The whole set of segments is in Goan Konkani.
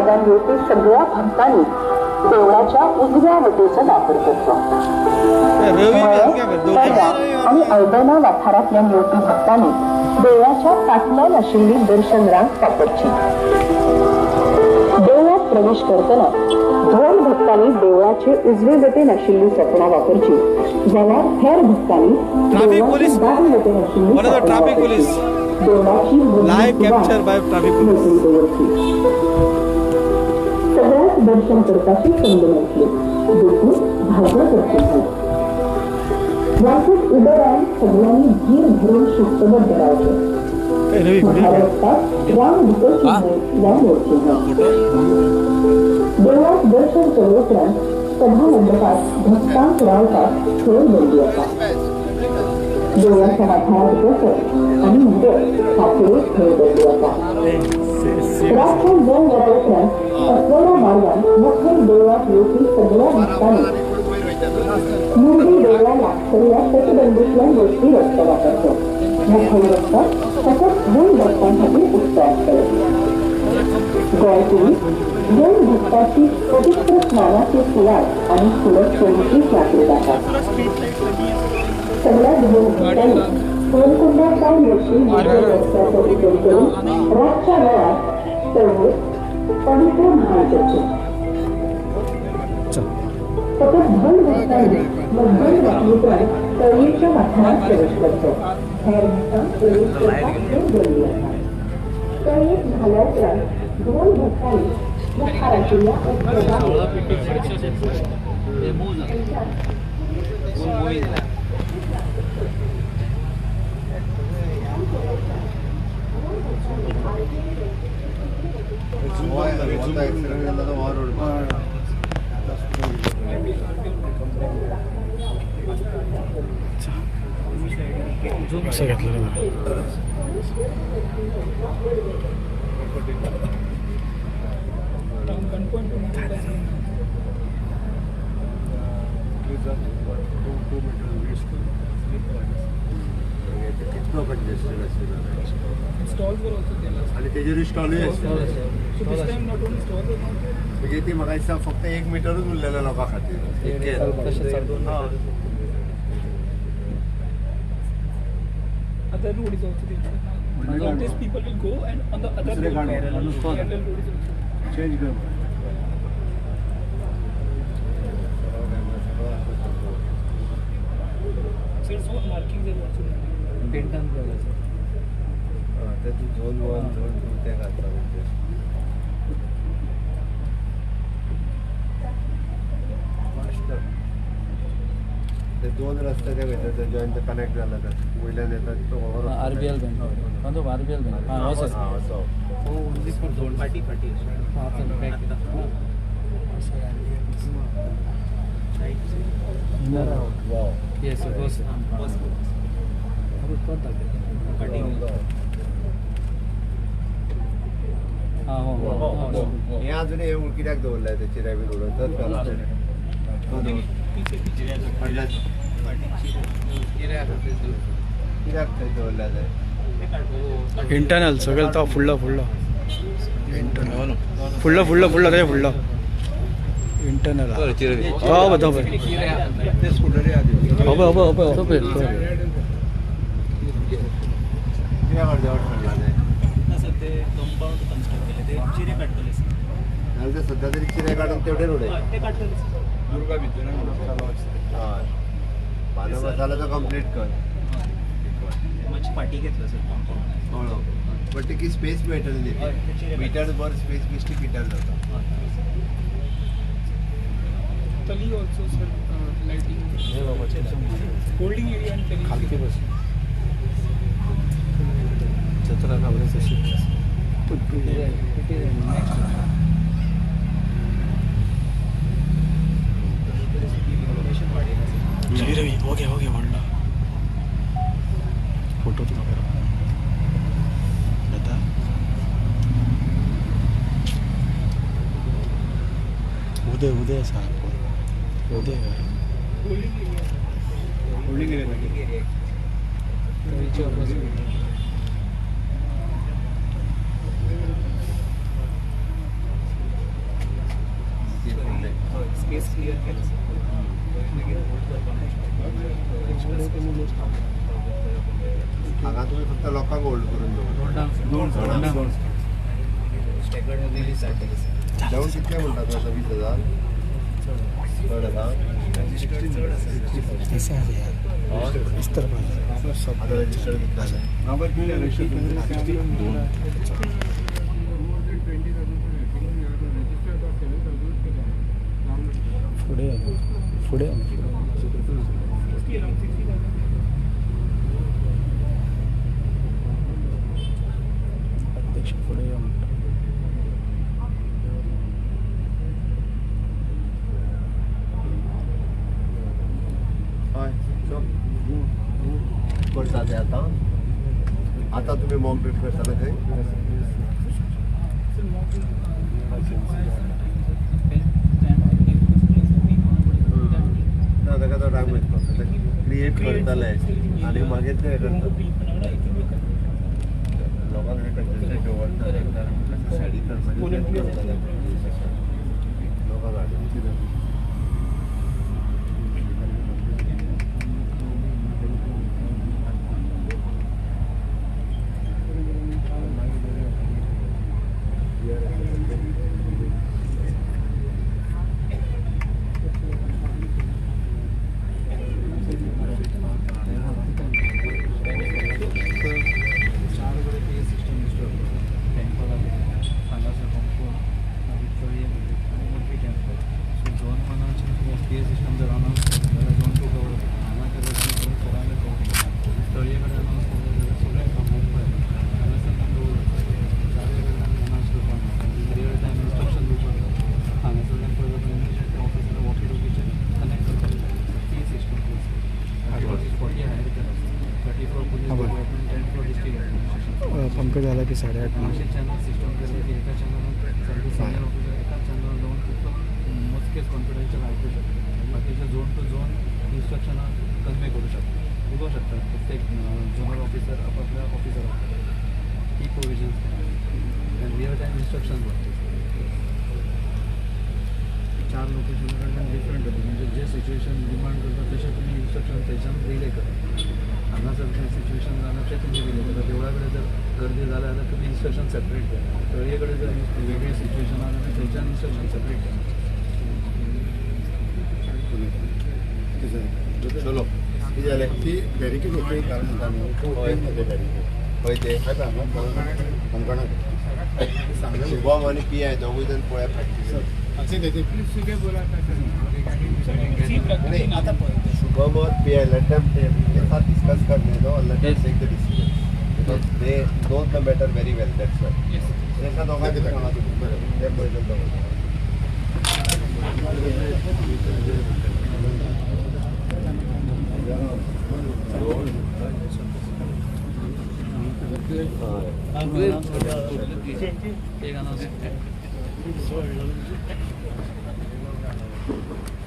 मार्गान येवपी सगळ्या भक्तांनी देवळाच्या उजव्या वटेचो वापर करचो. आणि अल्बना वाठारांतल्यान येवपी भक्तांनी देवळाच्या फाटल्यान आशिल्ली दर्शन रांग वापरची. देवळात प्रवेश करतना दोन भक्तांनी देवळाचे उजवे वटेन आशिल्ली सपनां वापरची जाल्यार हेर भक्तांनी देवळाचे दावे वटेन आशिल्ली सपनां वापरची. देवळाची मोकळी दवरची. सगळ्याच दर्शन करपाची संद मेळटली, देखून धांवपळ करची न्हय. वाटेत उबे रावन सगळ्यांनी धीर धरून शिस्तबद्ध रावचें. महाराष्ट्रात रांग भितरची न्हय वा मोडची न्हय. देवळात दर्शन केले उपरांत सभा मंडपात भक्तांक रावपाक थंय बंदी आसा. देवळाच्या वाठारांत बसप आनी न्हिदप हाचेरूय थंय बंदी आसा. रातच्या 9 वरां उपरांत असवडा मार्गान मुखेल देवळात येवपी सगळ्या भक्तांनी मुरबी देवळा लागसरल्या तटबंदींतल्यान वचपी रस्तो वापरचो. मुखेल रस्तो फकत 2 भक्तांखातीर उक्तो आसतलो. गोंय पुलीस दोन भक्तांची पवित्र स्नानाची सुवात आनी सुरक्षेची खात्री जाता. सगळ्या दोन भक्तांनी होमकुंडा सावन वचपी मुखेल रस्त्याचो उपेग करून रातच्या वेळार तळयेत पवित्र न्हाण करचें. फकत दोन भक्तांनी मध्यम राती उपरांत तळयेच्या वाठारांत प्रवेश करचो. हेर भक्तांक प्रवेश करपाक थंय बंदी आसा. तळयेत न्हाल्या उपरांत दोन भक्तांनी मुखार आशिल्ल्या असं घेतलं आणि तेजेर स्टॉलूय आसतले. म्हणजे ती म्हाका दिसता फक्त 1 मिटरूच उरलेलो लोकां खातीर. Other road is also there. So these people will go and on the other road, parallel road is also. Change कर. Sir, so markings are also there. Paint केलं सर. ते तूं झोन 1 झोन 2 ते घालता म्हणजे. ते 2 रस्ते ते भितर जॉईन कनेक्ट जाला तर वयल्यान येतात तो आरबीएल बँक तो आरबीएल बँक. हां हो सर. हां असो फाटी फाटी हां sir back. Yes sir. बस बस हां हो हो. हे अजून हे कित्याक दवरलाय ते चिरे बीन उडोवन तोच कित्याक थंय दवरला ते इंटरनल सगळं तो फुडलो फुडलो इंटरनल फुडलो फुडलो फुडलो तेजे फुडलो इंटरनल तो तो पळय अबे अबे अबे तो पळय कित्याक अर्दे वट पडला ते ना सर, ते कंपाऊंड कन्स्ट्रक्ट केले ते चिरे काडटले सर. जाल्यार सद्या तरी चिरे काडून तेवटेन उडय. ते काडटले सर. हय बांदो मसाला तो कंप्लीट कर. मातशी फाटी घेतलो सर कंपाऊंड. कळ्ळो बट तिकी स्पेस मेळटली न्ही. मिटर बर स्पेस बेश्टी कित्याक जाता. तली also sir lighting holding area and तली. खालती बस जत्रा खबर तशी. रवी रवी ओके ओके व्हडलो फोटो तुका बरो जाता. उदय उदय आसा उदय होल्डिंग एरिया. स्पेस क्लियर केलें मागीर होल्ड करपाक हांगा तुमी फक्त लोकांक होल्ड करून दवर. जावन कितले म्हणटा तूं आतां 20,000 चड आसा. आतां रजिस्टर कितले आसा? फुडें फुडें अध्यक्ष फुडें यो म्हणटा. हय करता ते आतां. आतां तुमी मॉक ड्रिल करताले थंय? ना ताका तो टायम वयतलो. क्रिएट करताले आनी मागीर ते करता. लोकांक कंजेस्टेड दवरता सायडीक करपाचें लोकांक हाडून. पंकज आला की 8:30. चॅनल सिस्टम केलं की एका चॅनल सिनियर ऑफिसर एका चॅनल जावन फक्त मोजकेच कॉन्फिडेन्शियल आयकू शकता. बाकीचे झोन टू झोन इन्स्ट्रक्शनां कन्वे करू शकता, उलोवं शकता. प्रत्येक झोनल ऑफिसर आपापल्या ऑफिसराक ही प्रोविजन्स आनी रियल टायम इन्स्ट्रक्शन वता. 4 लोकेशना कडल्यान डिफरंट वता, म्हणजे जे सिच्युएशन डिमांड करता तशें तुमी इन्स्ट्रक्शन थंयच्यान रिले करा. हांगासर खंय सिच्युएशन जालें तें तुमी रिले करा. देवळा कडेन जर गर्दी जाल्या जाल्यार तुमी इन्स्ट्रक्शन सेपरेट द्या. तळये कडेन जर वेगळी सिच्युएशन आसा जाल्यार थंयच्यान इन्स्ट्रक्शन सेपरेट द्या. चलो कितें जालें? ती बॅरिकेड ओके कारण म्हणटा न्हू हय ते शुभम आनी पी I दोगूय जाण पळया practical. Shubham Aur P I let them K साथ डिस्कस करने दो और let them take the decision because they know the matter very well. That's why तांकां दोगांय सांगला तुमी बरें ते पळयतले दोगांय.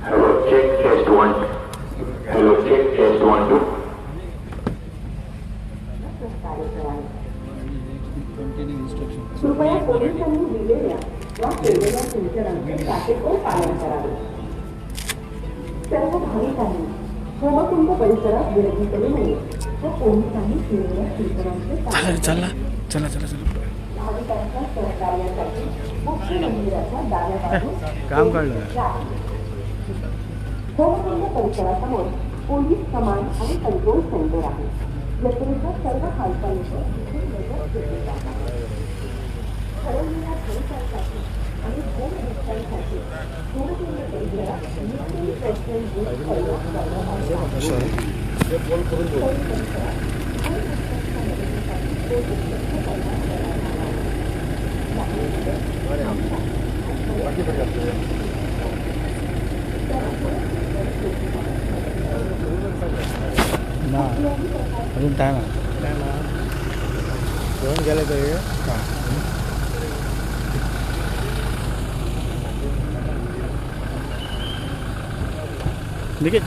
Hello, check test 1. Hello, check test 1 2. कृपया पोलिसांनी दिलेल्या वा केलेल्या सूचनांचे काटेकोर पालन करावे. सर्व भाविकांनी होमकुंड परिसरात गर्दी करू नये व पोलिसांनी केलेल्या सूचनांचे पालन. चला चला चला चला. भाविकांच्या सहकार्यासाठी मुख्य मंदिराच्या डाव्या बाजूस काम काढलं. होमकुंड परिसरासमोर पोलीस कमांड आणि कंट्रोल सेंटर आहे. जत्रेच्या सर्व हालचालींवर इथून नजर ठेवली जात आहे. ठरवलेल्या भाविकांसाठी आणि होमदुष्टांसाठी होमकुंड परिसरात मुस्लिम पर्सनल बूथ तैनात करण्यात आले आहे. परिसरात होमदुष्टांच्या मदतीसाठी पोलीस कक्ष तैनात करण्यात आला आहे. ना अजून टायम आहे. जेवण गेले तरी निकेत.